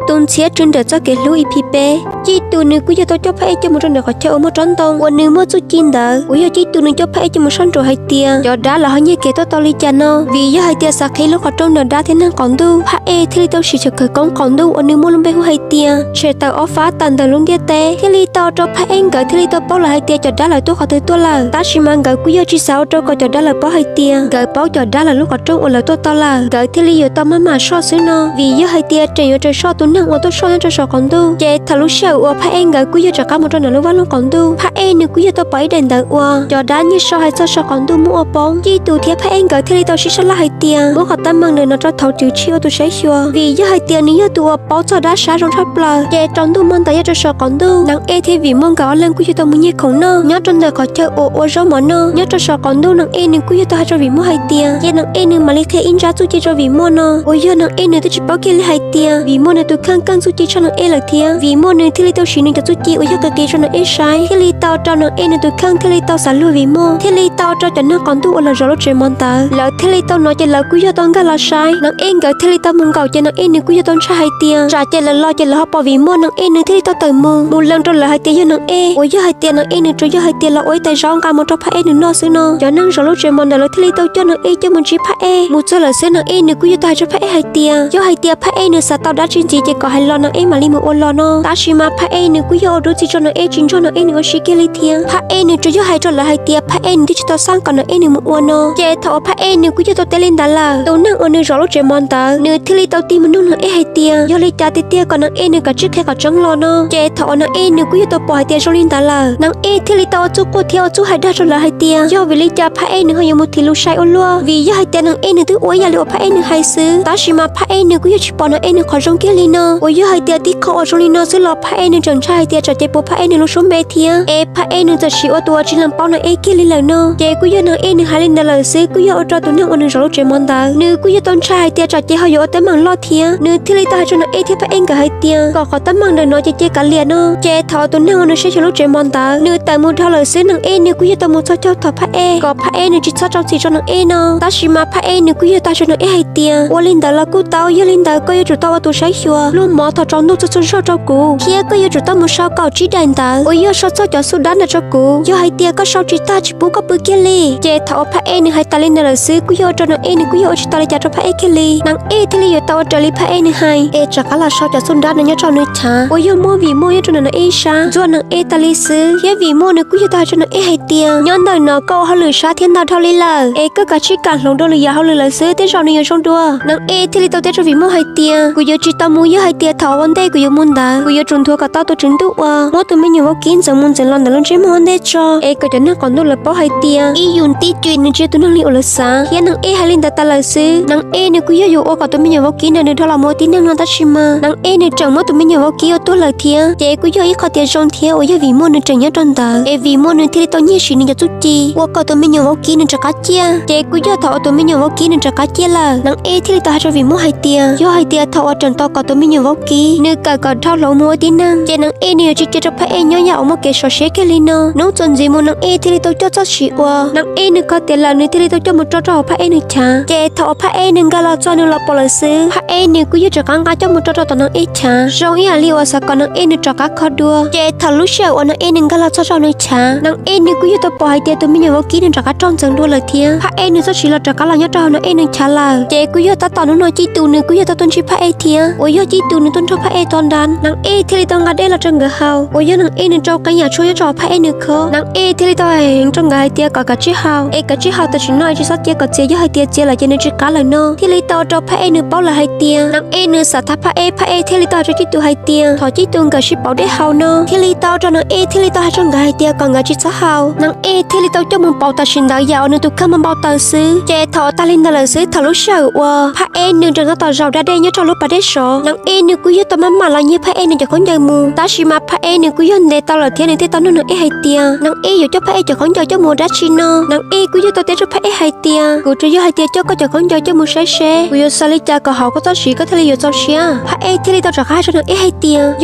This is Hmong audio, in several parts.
Tus ntxhiab tsw nrawm txoj kev hlub E P peb. Cib Tus nws kuj yog tau coj Phaj Ej coj mus rau ntawm qhov chaw uas muaj tsob ntoo uas nws muaj txuj ci ntawd, uas yog Cib Tus nws coj Phaj Ej coj mus soj ntsuam hais tias cov dab lawv ho nyiag kev tuaj tau li cas no. Vim yog hais tias xav qhib lub qhov rooj ntawm dab thiab neeg qaum ntuj, Phaj Ej thiaj li tau siv chaw khawv koob qaum ntuj uas nws muaj lub npe hu hais tias tshem tawm ob fab tawm ntawm lub ntiaj teb, thiaj li tau rau Phaj Ej nkawd thiaj li tau paub lawm hais tias cov dab lawv tuaj qhov twg tuaj lawm. Tab sis mas nkawd kuj yog tsis xav ua rau kom cov dab lawv paub hais tias nkawd paub cov dab lawv lub qhov rooj uas lawv tuaj tau lawm, nkawd thiaj li yuav tau maj mam soj xwb no. Vim yog hais tias tseem yuav raws soj tus neeg uas tuaj soj nyob rau saum qaum ntuj, ces thaum lub sij hawm uas Phaj Ej nkawd kuj yog rov qab mus rau ntawm lub vaj loog qaum ntuj, Phaj Ej nws kuj yog tau pom ib daim ntawv uas cov dab nyiag sau hais txog saum qaum ntuj muab ua poob. Cib Tus thiab Phaj Ej nkawd thiaj li tau sib sab laj hais tias muab qhov teeb meem ntawm no rau thaum Cwv Tshij ua tus saib xyuas, vim yog hais tias nws yog tus uas paub txog dab sab zoo tshaj plaws. Ces rau ntuj mo ntawd nyob rau saum qaum ntuj, Neeb Ej thiab Vim Muaj nkawd ob leeg kuj yog tau mus nyiag khoom noj nyob rau ntawm qhov chaw uas ua zaub mov noj nyob rau saum qaum ntuj. Neeb Ej nws kuj yog tau hais rau Vim Muaj hais tias, ces Neeb Ej nws mam li qhia ib ntsab txuj ci rau Vim Muaj no, uas yog Neeb Ej nws twb tsis paub kiag li hais tias Vim Muaj nws tus kheej keej txuj ci tshaj Neeb Ej lawm thiab. Vim Muaj nws thiaj li tau siv nws cov txuj ci uas yog qis qis rau Neeb Ej saib, thiaj li tau rau Neeb Ej nws tus kheej thiaj li tau xav luag Vim Muaj, thiaj li tau rau cov neeg qaum ntuj uas los zov lub tsev mov ntawd, lawv thiaj li tau hnov ces lawv kuj yog tau nkag los saib. Neeb Ej nkawd thiaj li tau mus nkaum ces Neeb Ej nws kuj yog tau ntshai hais tias tsam ces lawv los ces lawv ho pom Vim Muaj Neeb Ej nws thiaj li tau tawm mus mus lees rau lawv hais tias yog Neeb Ej, uas yog hais tias Neeb Ej nws tsuas yog hais tias los ua ib tais zaub nqa mus rau Phaj Ej nws noj xwb no. Cov neeg zov lub tsev mov ntawd lawv thiaj li tau coj Neeb Ej coj mus ntsib Phaj Ej. Mus txog lawm xwb Neeb Ej nws kuj yog tau hais rau Phaj Ej hais tias yog hais tias Phaj Ej nws xav tau dab tsi ntxiv ces kom hais los Neeb Ej mam li mus ua los no. Tab sis mas Phaj Ej nws kuj yog ua dub txig rau Neeb Ej tsis nrog Neeb Ej nws ua si kiag li thiab. Phaj Ej nws tsuas yog hais rau lawv hais tias Phaj Ej nws twb tsis tau xaj kom Neeb Ej nws mus ua no. Ces thaum uas Phaj Ej nws kuj yog tau teb li ntawd lawm, tus neeg uas nws zov lub tsev mov ntawd nws thiaj li tau tig mus nug Neeb Ej hais tias yog li cas tiag tiag kom Neeb Ej nws kav tsij qhia qhov tseeb los no. Ces thaum uas Neeb Ej nws kuj yog tau pom hais tias zoo li ntawd lawm, Neeb Ej thiaj li tau ua txuj quaj thiab ua txuj hais dag rau lawv hais tias yog vim li cas Phaj Ej nws ho yuav mus thim lus sai ua luaj, vim yog hais tias Neeb Ej nws twb ua ib yam li uas Phaj Ej nws hais xwb, tab sis mas Phaj Ej nws kuj yog tsis pom Neeb Ej nws qhov zoo kiag li no. Uas yog hais tias tib qho uas zoo li no xwb los Phaj Ej nws tseem ntshai hais tias tsam ces puas Phaj Ej nws lub suab npe thiab es Phaj Ej nws txawm sim ua tus uas tsis lees paub Neeb Ej kiag li lawm no. Ces kuj yog Neeb Ej nws hais li ntawd lawm xwb kuj yog ua rau tus neeg uas nws zov lub tsev mov ntawd nws kuj yog tau ntshai hais tias tsam ces ho yuav ua teeb meem loj thiab. Nws thiaj li tau hais rau Neeb Ej thiab Phaj Ej nkawd hais tias kom qhov teeb meem ntawm no ces cia kav liam no. Ces thaum uas tus neeg uas nws saib xyuas lub tsev mov ntawd nws tawm mus dhau lawm xwb, Neeb Ej nws kuj yog tau mus txhos caug thov Phaj Ej kom Phaj Ej nws tsis txhob rau txim rau Neeb Ej no. Tab sis mas Phaj Ej nws kuj yog tau hais rau Neeb Ej hais tias ua li ntawd los kuj tau, yog li ntawd koj yuav tsum tau ua tus saib xyuas lub mov thaum tsaus ntuj txhua txhua zaug rau kuv, thiab koj yuav tsum tau mus sau kaum tsib daim ntawv uas yog sau txog cov xub dab ntawd rau kuv. Yog hais tias koj sau tsis tag tsis pub koj pw kiag li. Ces thaum uas Phaj Ej nws hais tas li ntawd lawm xwb kuj yog ua rau Neeb Ej nws kuj yog ua tsis tau li cas rau Phaj Ej kiag li. Neeb Ej thiaj li yuav tau ua raws li Phaj Ej nws hais es rov qab los sau cov xub dab no nyob rau nws chav uas yog muab Vim Muaj nyob rau ntawm Neeb Ej sab ntxuaj Neeb Ej tas li xwb, thiab Vim Muaj nws kuj yog tau hais rau Neeb Ej hais tias nyob ntawm no koj ua hauj lwm sab thiab ntau dhau li lawm es koj kav tsij kam hloov dua lwm yam hauj lwm lawm xwb tej zaum nws yuav zoo dua. Neeb Ej thiaj li tau teb rau Vim Muaj hais tias kuv yuav tsis tau mus yog hais tias thaum ua ntej kuv yuav mus ntawd kuv yuav tsum nthuav kom tau tus tswv ntuj uas muab tus me nyuam vaub kib ntxeev mus ntxeev los ntawm lub ntsej muag ua ntej tso es kom cov neeg qaum ntuj lawv paub hais tias ib yus tib cuim nws tsis yog tus neeg li uas lawv xav. Thiab Neeb Ej hais li ntawd tas lawm xwb, Neeb Ej nws kuj yog yuav ua kom tus me nyuam vaub kib ntawd nws rov los mus ua tib neeg no tab sis mas Neeb Ej nws tseem muab tus me nyuam vaub kib ua tuag lawm thiab. Ces kuj yog ib qho tias zoo thiab uas yog Vim Muaj nws tseem nyob rau ntawd es Vim Muaj nws thiaj li tau nyiag siv nws cov txuj ci ua kom tus me nyuam vaub kib nws rov qab ciaj. Ces kuj yog thaum uas tus me nyuam vaub kib nws rov qab ciaj lawm, Neeb Ej thiaj li tau hais rau Vim Muaj hais tias yog hais tias thaum uas tseem tos kom tus me nyuam vaub kib nws kawm kom dhau hloov mus ua tib neeg ces Neeb Ej nws yuav tsis cia rau Phaj Ej nyob yam uas muaj kev sov siab kiag li no. Hnub txuas ntxiv mus Neeb Ej thiaj li tau coj txoj siv uas Neeb Ej nws kho tiav lawm nws thiaj li tau coj mus rau rau hauv Phaj Ej nws chav. Ces thaum uas Phaj Ej nws nkag los txog nws los pom lawm xwb, Phaj Ej nws kuj yog rov qab nqa coj mus rau rau tom Neeb Ej chav zoo ib yam li uas xav kom Neeb Ej nws rov qab kho dua. Ces thaum lub sij hawm uas Neeb Ej nws nkag los txog rau nws chav, Neeb Ej nws kuj yog tau pom hais tias tus me nyuam vaub kib nws rov qab raug ntxeev dua lawm thiab Phaj Ej nws txoj siv los rov qab los nyob rau hauv Neeb Ej nws chav lawm. Ces kuj yog tab tom hnub no Cib Tus nws kuj yog tau tuaj ntsib Phaj Ej thiab uas yog Cib Tus nws tuaj nrog Phaj Ej tho nrab, Neeb Ej thiaj li tau nqa dej los rau nkawd haus uas yog Neeb Ej nws rau qee yam tshuaj nyob rau Phaj Ej nws khob. Neeb Ej thiaj li tau hais heev rau nkawd hais tias kom kav tsij haus es kav tsij haus tam sim no es tsis txhob cia kom txias, yog hais tias txias lawm ces nws tsis qab lawm no. Thiaj li tau rau Phaj Ej nws paub lawm hais tias Neeb Ej nws xav thab Phaj Ej, Phaj Ej thiaj li tau hais rau Cib Tus hais tias thov Cib Tus nkawd sib pauv dej haus no. Thiaj li tau rau Neeb Ej thiaj li tau hais rau nkawd hais tias kom nkawd tsis txhob haus. Neeb Ej thiaj li tau coj mus pauv tam sim ntawd yam uas nws tus kheej npau taws xwb. Ces thaum uas tag li ntawd lawm xwb, thaum lub sij hawm uas Phaj Ej nws rov qab tom zaum da dej nyob rau lub pas dej sov, Neeb Ej nws kuj yog tau maj mam los nyiag Phaj Ej nws cov khaub ncaws mus. Tab sis mas Phaj Ej nws kuj yog ntes tau lawm thiab nws thiaj tau nug Neeb Ej hais tias Neeb Ej yuav coj Phaj Ej cov khaub ncaws coj mus ua dab tsi no. Neeb Ej kuj yog tau teb rau Phaj Ej hais tias kuv tsuas yog hais tias coj koj cov khaub ncaws coj mus saib seb kuv yuav xav li cas kom haum koj txoj siv koj thiaj li yuav txaus siab. Phaj Ej thiaj li tau rov qab hais rau Neeb Ej hais tias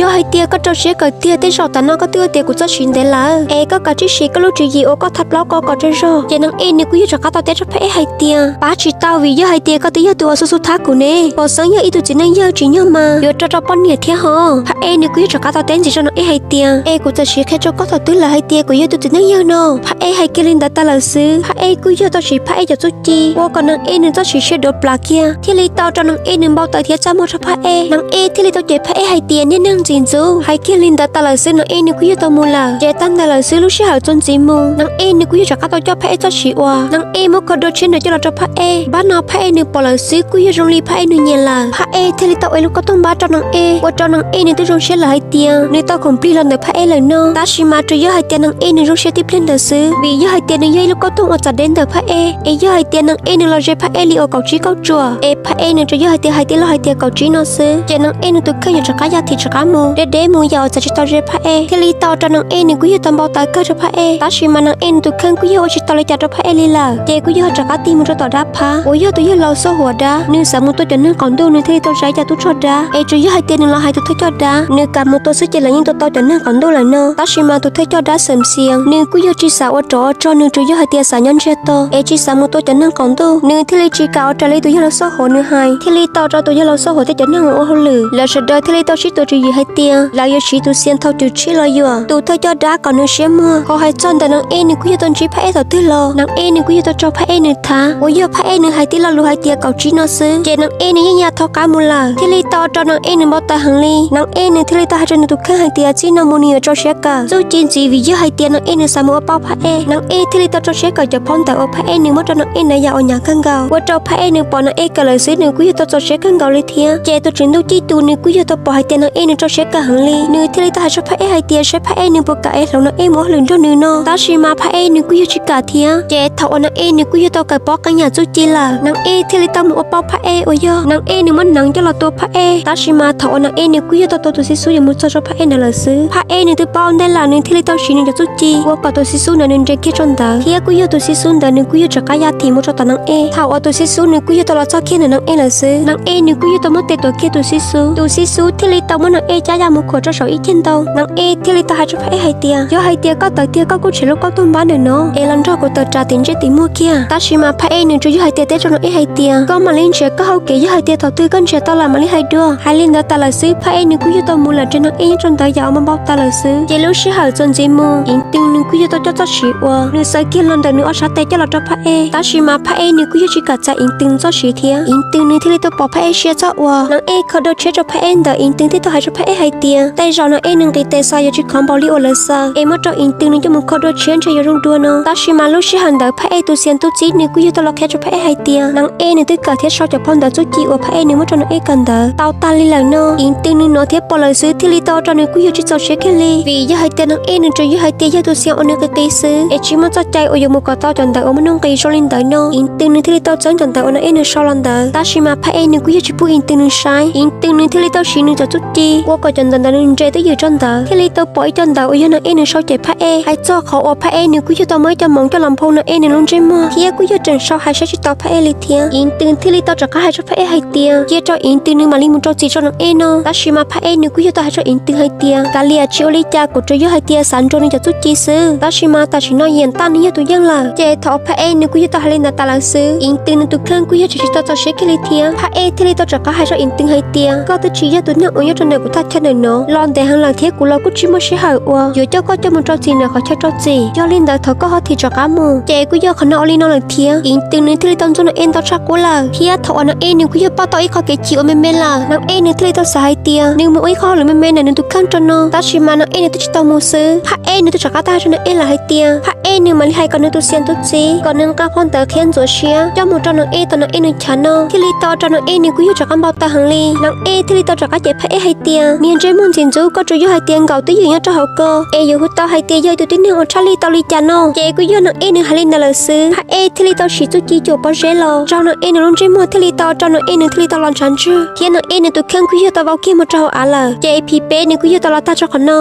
yog hais tias koj rau siab kawm tiag tej zaum tas no koj twb ua tias kuv txoj siv ntev lawm es koj kav tsij siv koj lub tswv yim uas koj thab plaub ko kom tsaug zog. Ces Neeb Ej nws kuj yog rov qab tau teb rau Phaj Ej hais tias pab tsis tau vim yog hais tias koj twb yog tus uas xub xub thab kuv ne. Pov Xeeb yog ib tug txiv neej yawg tsis nyuaj ma, yuav rau rau poj niam thiab ho. Phab Ej nws kuj yog rov qab tau teb ntxiv rau Naj Ej hais tias, es kuv txawm sim qhia rau koj thaum twg lawm hais tias kuv yog tus txiv neej yawg no? Phab Ej hais kiag li ntawd tas lawm xwb, Phab Ej kuj yog tau siv Phab Ej cov txuj ci ua kom Naj Ej nws txoj siv siab duav plas kiag, thiaj li tau rau Naj Ej nws npau taws thiab txaj muag rau Phab Ej. Naj Ej thiaj li tau cem Phab Ej hais tias, niag neeg ntxim ntxub. Hais kiag li ntawd tas lawm xwb, Naj Ej nws kuj yog tau mus lawm. Ces tag ntawd lawm xwb, lub sij hawm txuas ntxiv mus, Naj Ej nws kuj yog rov qab tau coj Phab Ej txoj siv uas Naj Ej muab kho dua tsheb ntawd coj los rau Phab Ej. Npab no Phab Ej nws pom lawm xwb kuj yog zoo li Phab Ej nws nyiam lawm. Phab Ej thiaj li tau ua lub kauj toog npab rau Naj Ej, ua rau Naj Ej nws twb zoo siab lawm hais tias nws tau khoom plig los ntawm Phab Ej lawm no. Tab sis mas tsuas yog hais tias Naj Ej nws zoo siab tib pliag ntawd xwb, vim yog hais tias nws yog ib lub kauj toog uas txav deb ntawm Phab Ej, es yog hais tias Naj Ej nws los ze Phab Ej li uas kaum tsib kauj tsuam, es Phab Ej nws tsuas yog hais tias hais tib lo hais tias kaum tsib no xwb, ces Naj Ej nws tus kheej yuav rov qab ya thim rov qab mus deb deb mus yam uas txawm tsis tau ze Phab Ej. Thiaj li tau rau Naj Ej nws kuj yog tau npau taws kawg rau Phab Ej, tab sis mas Naj Ej nws tus kheej kuj yog ua tsis tau li cas rau Phab Ej li lawm, ces kuj yog rov qab tig mus rau tom dab phab uas yog tus yawg laus Xauj Huas dab. Nws xav mus tua cov neeg qaum ntuj, nws thiaj li tau zais cov tub rog dab, es tsuas yog hais tias nws los hais tus thawj coj dab, nws kam mus tua xwb ces lawv yeej tua tau cov neeg qaum ntuj lawm no. Tab sis mas tus thawj coj dab Xeem Xias nws kuj yog tsis xav ua rov ua rog, nws tsuas yog hais tias xav nyob ntsiag to, es tsis xav mus tua cov neeg qaum ntuj, nws thiaj li tsis kam ua raws li tus yawg laus Xauj Huas nws hais. Thiaj li tau rau tus yawg laus Xauj Huas thiab cov neeg ua hauj lwm lawv sawv daws thiaj li tau sib tuav tswv yim hais tias lawv yuav siv tus Xias Thau Cwm Tshib los yuam tus thawj coj dab kom nws siab muag. Ho hais txog ntawm Naj Ej nws kuj yog tau ntsib Phab Ej thaum twg los, Naj Ej nws kuj yog tau raug Phab Ej nws thab, uas yog Phab Ej nws hais tib lo lus hais tias kaum tsib no xwb, ces Naj Ej nws yeej ya thoob qab mus lawm. Thiaj li tau rau Naj Ej nws npau taws heev li. Naj Ej nws thiaj li tau hais rau nws tus kheej hais tias txij no mus nws yuav rau siab kawm txuj ci ntxiv, vim yog hais tias Naj Ej nws xav mus ua paub Phab Ej. Naj Ej thiaj li tau rau siab kawm cov phau ntawv uas Phab Ej nws muab rau Naj Ej ntawd yam uas hnyav kawg nkaus, ua rau Phab Ej nws pom Naj Ej kawm lawm xwb nws kuj yog tau txaus siab kawg nkaus li thiab. Ces tus tswv ntuj cij tus nws kuj yog tau pom hais tias Naj Ej nws rau siab kawm heev li, nws thiaj li tau hais rau Phab Ej hais tias saib Phab Ej nws puas kam es hloov Naj Ej mus ua hauj lwm nrog nws no. Tab sis mas Phab Ej nws kuj yog tsis kam thiab. Ces thaum uas Naj Ej nws kuj yog tau kawm paub qee yam txuj ci lawm, Naj Ej thiaj li tau mus ua paub Phab Ej uas yog Naj Ej nws muab neev coj los tua Phab Ej. Tab sis mas thaum uas Naj Ej nws kuj yog tau tua tus xib xub yuav mus txog rau Phab Ej ntawd lawm xwb, Phab Ej nws twb paub ua ntej lawm, nws thiaj li tau siv nws cov txuj ci ua kom tus xib xub ntawd nws nres kiag tso ntawd, thiab kuj yog tus xib xub ntawd nws kuj yog rov qab ya thim mus rau tom Naj Ej. Thaum uas tus xib xub nws kuj yog tau los txog kiag ntawm Naj Ej lawm xwb, Naj Ej nws kuj yog tau muab tes tuav kiag tus xib xub. Tus xib xub thiaj li tau muab Naj Ej cab ya mus khuam rau saum ib ceg ntoo. Naj Ej thiaj li tau hais rau Phab Ej hais tias, yog hais tias koj tawm tiag koj kuj tshem lub kauj toog npab ntawm no es los nrog kuv tawm ras tim ntsej tim muag kiag. Tab sis mas Phab Ej nws tsuas yog hais tias teb rau Naj Ej hais tias, koj mam li nrhiav koj hauj kev, yog hais tias thaum twg koj nrhiav tau lawm mam li hais dua. Hais li ntawd tas lawm xwb, Phab Ej nws kuj yog tau mus lawm, nrog Naj Ej nyob rau ntawd yam uas npau taws lawm xwb. Ces lub sij hawm txuas ntxiv mus, Iv Twg nws kuj yog tau coj txoj siv uas nws xaws kiag los ntawm nws ob sab tes coj los rau Phab Ej. Tab sis mas Phab Ej nws kuj yog tsis kam txais Iv Twg txoj siv thiab. Iv Twg nws thiaj li tau pom Phab Ej siab txog uas Naj Ej kho dua tsheb rau Phab Ej ntawd, Iv Twg thiaj tau hais rau Phab Ej hais tias, tej zaum Naj Ej nws nqis tes xaws yuav tsis khov npaum li uas lawv xaws, es muab rau Iv Twg nws coj mus kho dua tsheb ntshe yuav zoo dua no. Tab sis mas lub sij hawm ntawd Phab Ej tus Xias Tub Txib nws kuj yog tau los qhia rau Phab Ej hais tias, Naj Ej nws twb kawm thiab sau cov phau ntawv txuj ci uas Phab Ej nws muab rau Naj Ej kawm ntawd tau tag li lawm no. Iv Twg nws hnov thiab pom lawm xwb thiaj li tau rau nws kuj yog tsis txaus siab kiag li, vim yog hais tias Naj Ej nws tsuas yog hais tias yog tus Xias uas nws qis qis xwb, es tsis muaj txoj cai uas yuav mus kom tau cov ntawv uas muaj nuj nqis zoo li ntawd no. Iv Twg nws thiaj li tau txeeb cov ntawv uas Naj Ej nws sau los ntawd. Tab sis mas Phab Ej nws kuj yog tsis pub Iv Twg nws saib, Iv Twg nws thiaj li tau siv nws cov txuj ci ua kom cov ntawv ntawd nws nres twj ywm rau ntawd, thiaj li tau pom ib co ntawv uas yog Naj Ej nws sau cem Phab Ej, hais txog qhov uas Phab Ej nws kuj yog tau muab ib co moov coj los nphau Naj Ej nws lub ntsej muag, thiab kuj yog tseem sau hais saib tsis taus Phab Ej li thiab. Iv Twg thiaj li tau rov qab hais rau Phab Ej hais tias, cia rau Iv Twg nws mam li mus rau txim rau Naj Ej no. Tab sis mas Phab Ej nws kuj yog tau hais rau Iv Twg hais tias, kav liam, tsis ua li cas, kuv tsuas yog hais tias xav nrog nws cov txuj ci xwb. Tab sis mas tam sim no yeej tag nws yog tus yeej lawm. Ces thaum Phab Ej nws kuj yog tau hais li ntawd tas lawm xwb, Iv Twg nws tus kheej kuj yog tsis tsis tau txaus siab kiag li thiab. Phab Ej thiaj li tau rov qab hais rau Iv Twg hais tias, koj twb tsis yog tus neeg uas nyob rau ntawm kuv thaj chaw ntawm no los ntev heev lawm thiab kuv los kuj tsis muaj sij hawm uas yuav coj koj coj mus rau txim ntawm qhov chaw rau txim. Yog li ntawd thaum koj ho thim rov qab mus ces kuj yog qhov no ua li no lawm thiab. Iv Twg nws thiaj li tau ntxub Naj Ej ntau tshaj qub lawm, thiab thaum uas Naj Ej nws kuj yog pauj tau ib qho kev chim uas me me lawm, Naj Ej nws thiaj li tau xav hais tias nws mus ua ib qho hauj lwm me me ntawm nws tus kheej rau no. Tab sis mas Naj Ej nws twb tsis tau mus xwb, Phab Ej nws twb rov qab tau hais rau Naj Ej lawm hais tias Phab Ej nws mam li hais kom nws tus Xias Tub Txib kom nws nqa phau ntawv qhia ntxuav siab coj mus rau Naj Ej tom Naj Ej nws chav no, thiaj li tau rau Naj Ej nws kuj yog rov qab npau taws heev li. Naj Ej thiaj li tau rov qab cem Phab Ej hais tias, niag ntsej muag ntxim ntxub, koj tsuas yog hais tias nkaum twj ywm nyob rau hauv ko es yuav hu tau hais tias yog ib tug tib neeg uas tshaj lij tau li cas no. Ces kuj yog Naj Ej nws hais li ntawd lawm xwb, Phab Ej thiaj li tau siv txuj ci cuam pob zeb los tsaug Naj Ej nws lub ntsej muag, thiaj li tau rau Naj Ej nws thiaj li tau los ntshav ntswg, thiab Naj Ej nws tus kheej kuj yog tau vau kiag mus rau hauv av lawm. Ces ib phim peb nws kuj yog tau los tag rau qhov no.